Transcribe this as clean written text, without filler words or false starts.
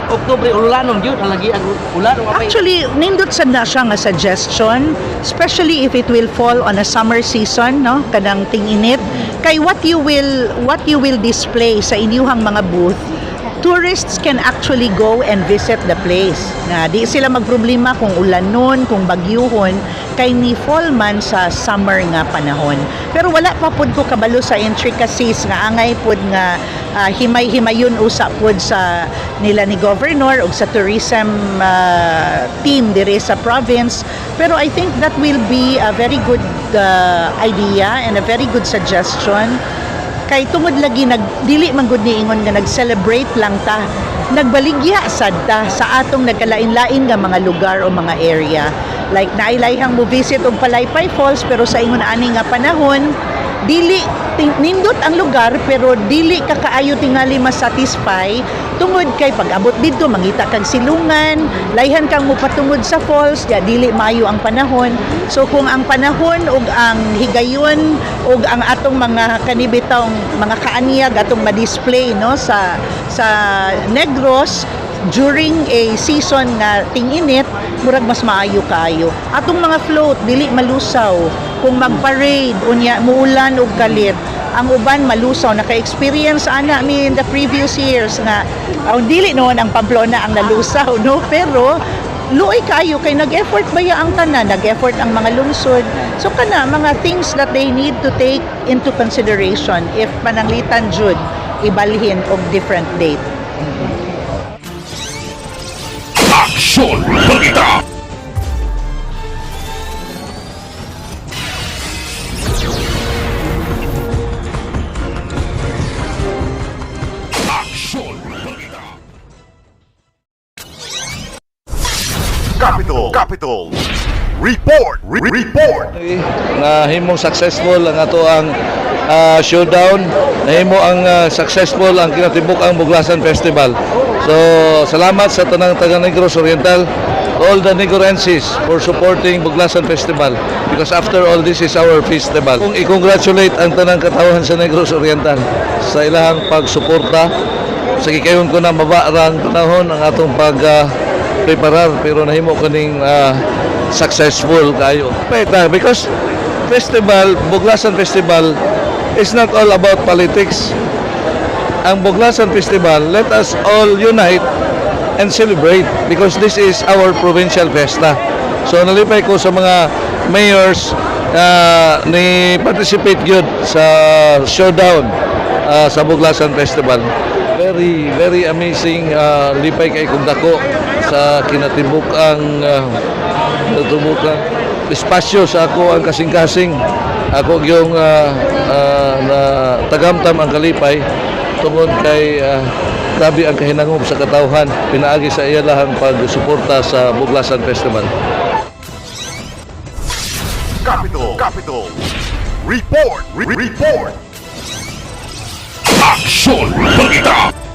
Oktubre ulanon gyud ang lagi ang ulan o apay. Actually, nindot sad na siya nga suggestion, especially if it will fall on a summer season, no? Kanang ting-init. Kay what you will display sa inyuhang mga booth, tourists can actually go and visit the place. Na di sila magproblema kung ulanon, kung bagyuhon, kay ni fall man sa summer nga panahon. Pero wala pa pud ko kabalo sa intricacies nga angay pud nga himay-himayon usa pud sa nila ni governor ug sa tourism team dire sa province. Pero I think that will be a very good idea and a very good suggestion kay tungod lagi nag dili man gud niingon nga nag-celebrate lang ta, nagbaligya sad ta sa atong nagkalain-lain nga mga lugar o mga area, like nailayhang mo visit og Palaypay Falls, pero sa ingon ani nga panahon dili nindot ang lugar pero dili ka kaayo tingali masatisfy tungod kay pag abot didto mangita kag silungan, layhan kang mopatungod sa falls ya dili maayo ang panahon. So kung ang panahon ug ang higayon ug ang atong mga kanibitong mga kaanyag atong ma-display, no, sa Negros during a season nga ting-init, murag mas maayo kaayo. Atong mga float dili malusaw kung magparade unya muulan og kalit. Ang uban malusaw. Naka-experience ana mi in the previous years nga oh, dili noon ang Pamplona ang nalusaw, no, pero luoy kaayo kay nag-effort baya ang tanan, nag-effort ang mga lungsod. So kana mga things that they need to take into consideration if pananglitan jud ibalhin og different date. Aksyon Balita! Aksyon Balita! Capital, Capital Report, Report. Nga himong successful ang ato ang showdown, nahimo ang successful ang kinatibuk ang Buglasan Festival. So salamat sa tanang taga Negros Oriental, all the Negroenses, for supporting Buglasan Festival because after all, this is our festival. Kung i-congratulate ang tanang katawhan sa Negros Oriental sa ilahang pagsuporta sa gikayon ko na maba rang panahon ang atong pag preparar pero nahimo kaning successful kayo. Peta, because festival, Buglasan Festival is not all about politics. Ang Buglasan Festival, let us all unite and celebrate because this is our provincial fiesta. So nalipay ko sa mga mayors ni participate gyud sa showdown sa Buglasan Festival. Very, very amazing. Lipay kay kong dako sa kinatibuk ang espasyo sa ako ang kasing-kasing. Ako yung na tagamtam ang kalipay tungod kay grabe ang kahinangop sa katawhan pinaagi sa iyalahang pagsuporta sa Buglasan Festival. Capital, Capital Report, Report. Aksyon Balita!